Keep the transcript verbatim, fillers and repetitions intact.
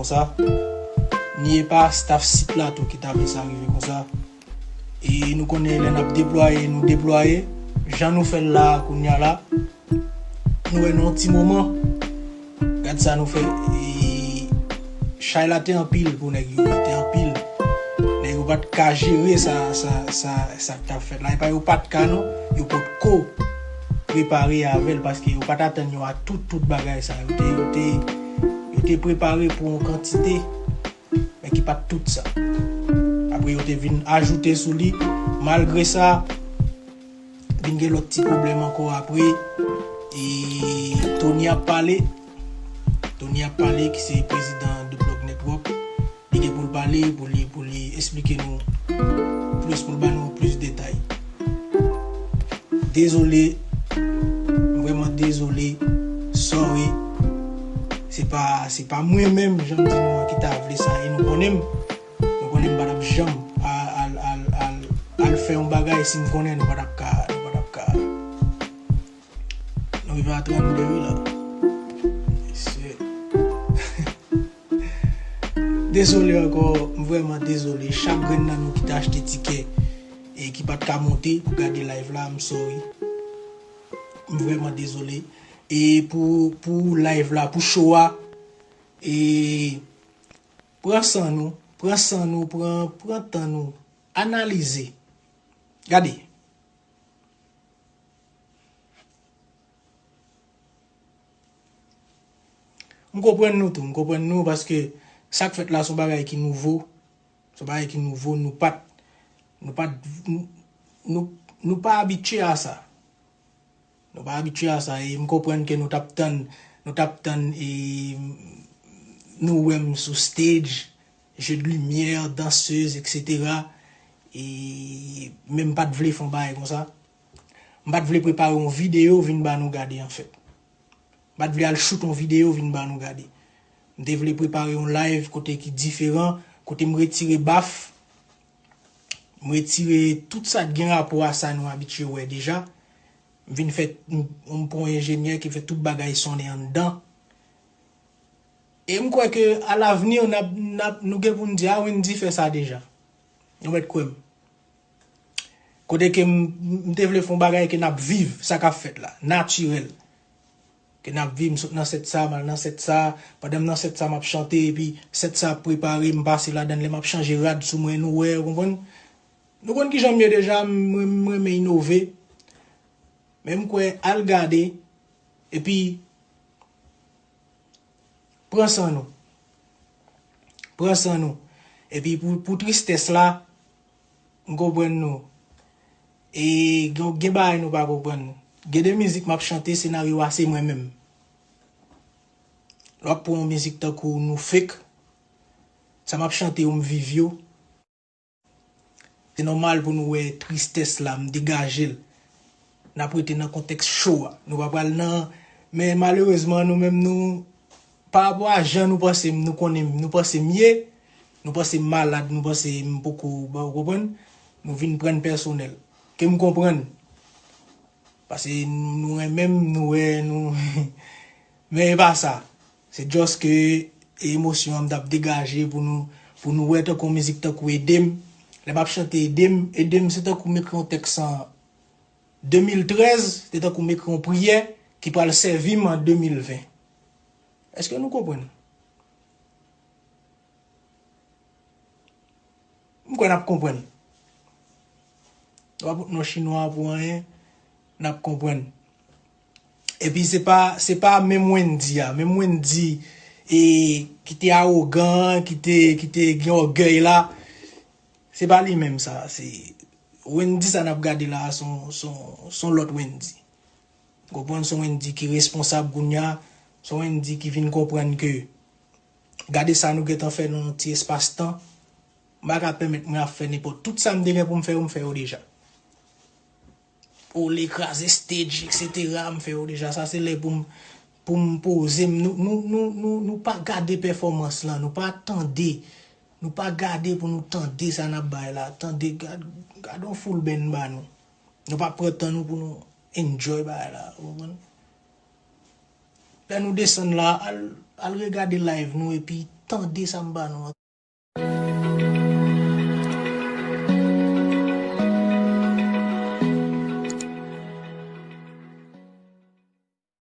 sa. Ni epa staff sit la tou ki ta vle sa rive konsa. E nou konnen lè n ap deplwaye, nou deplwaye. Jan nou fè l la a kounye a la, nou wè nan yon ti moman. Gad sa nou fè. E, chay la te anpil pou nèg yo, te anpil. Nèg yo pa t ka jere sa, sa, sa, sa k t ap fèt la. E pa yo pa t ka non, yo potko prepare avè l paske yo pa t atann yo a tout, tout bagay sa. Yo te, yo te, yo te prepare pou yon kantite, men ki pa t tout sa. Apre yo te vin ajoute sou li. Malgre sa, vin gen lòt ti pwoblèm ankò apre. E Tony ap pale. Tony ap pale, ki se prezidan de Blog Network. Li gen pou l pale, pou li, pou li esplike nou plis, pou l ba nou plis detay. Dezole, m vrèman dezole, sorry. Se pa, se pa mwen menm, jan m di nou an, ki ta vle sa, e nou konnen m. Nou konnen m pa t ap janm al, al, al, al, al fè yon bagay si m konnen nou pa t ap ka, nou pa t ap ka. Nou rive a trannde wi la. Mesye. Dezole ankò, m vrèman dezole. Chak grenn nan nou ki te achte tikè e ki pa t ka monte pou gade live la, m sorry. M vrèman dezole. E pou, pou live la, pou show a, e pran san nou, pran san nou, pran, pran tan nou, analize. Gade. M konprann nou tou, m konprann nou paske sa k fèt la se yon bagay ki nouvo. Se yon bagay ki nouvo, nou pa t, nou pa t, nou, nou, nou pa abitye a sa. Nou pa abitye a sa, e m konprann ke nou t ap tann, nou t ap tann, e nou wè m sou stage, jeu de lumière, dansez, et cetera. E, men m pa t vle fè yon bagay konsa. M pa t vle prepare yon videyo vin ba nou gade, anfèt. M pa t vle al shoot yon videyo vin ba nou gade. M te vle prepare yon live kote ki diferan, kote m retire baf, m retire tout sa k gen rapò a sa nou abitye wè deja. M vin fè, m, m pran yon enjenyè ki fè tout bagay sonnen anndan. E m kwè ke alavni, n ap, n ap, nou gen pou n di, "A, Wendy fè sa deja." Nou mèt kwè m. Kote ke m, m te vle fè yon bagay ke n ap viv, sa k ap fèt la, natirèl. Ke n ap viv, m sot nan sèt sa, m al nan sèt sa, pandan m nan sèt sa, m ap chante, epi sèt sa ap prepare, m pase ladan l, lè m ap chanje rad sou mwen, nou wè, ou konprann? Nou konn kijan m ye deja, m, m, m renmen inove. Men m kwè, al gade, epi pran san nou. Pran san nou. Epi pou, pou tristès la, m konprann nou. E gen, gen bagay nou pa konprann. Gen de mizik m ap chante, senaryo a se mwen menm. Lè w ap pran yon mizik tankou Nou Fake, sa m ap chante yo, m viv yo. Se nòmal pou nou wè tristès la, m degaje l. N ap rete nan kontèks cho a. Nou pa pral nan, men malerezman, nou menm nou, pa rapò a jan nou panse m, nou konnen m, nou panse m ye, nou panse m malad, nou panse m poko, ba, ou konprann? Nou vin pran n pèsonèl. Ke m konprann. Paske nou renmen m, nou wè, nou, men e pa sa. Se just ke emosyon an m t ap degaje pou nou, pou nou wè tankou yon mizik tankou Ede m. Lè m ap chante Ede m, Ede m se tankou m ekri yon tèks an de mil trèz, se tankou m ekri yon priyè ki pral sèvi m an de mil ven. Èske nou konprann? M kwè n ap konprann. W ap non chinwa pou anyen, n ap konprann. Epi se pa, se pa menm Wendy a, menm Wendy e, ki te awogan, ki te, ki te gen ògèy la, se pa li menm sa, se Wendy sa n ap gade la a, se yon, se yon, se yon lòt Wendy. Konprann, se yon Wendy ki responsab kounye a, se yon Wendy ki vin konprann ke gade sa nou gentan fè nan yon ti espas tan, m pa ka pèmèt mwen ap fè nenpòt. Tout sa m te gen pou m fè yo, m fè yo deja. Ole, kraze stage, et cetera, m fè yo deja. Sa se lè pou m, pou m poze m. Nou, nou, nou, nou, nou pa gade pèfòmans lan, nou pa tande. Nou pa gade pou nou tande sa n ap bay la. Tande, gad, gad yon full band ba nou. Nou pa pran tan nou pou nou enjoy bagay la, ou konprann? Lè nou desann la, al, al regade live nou epi tande sa m ba nou an.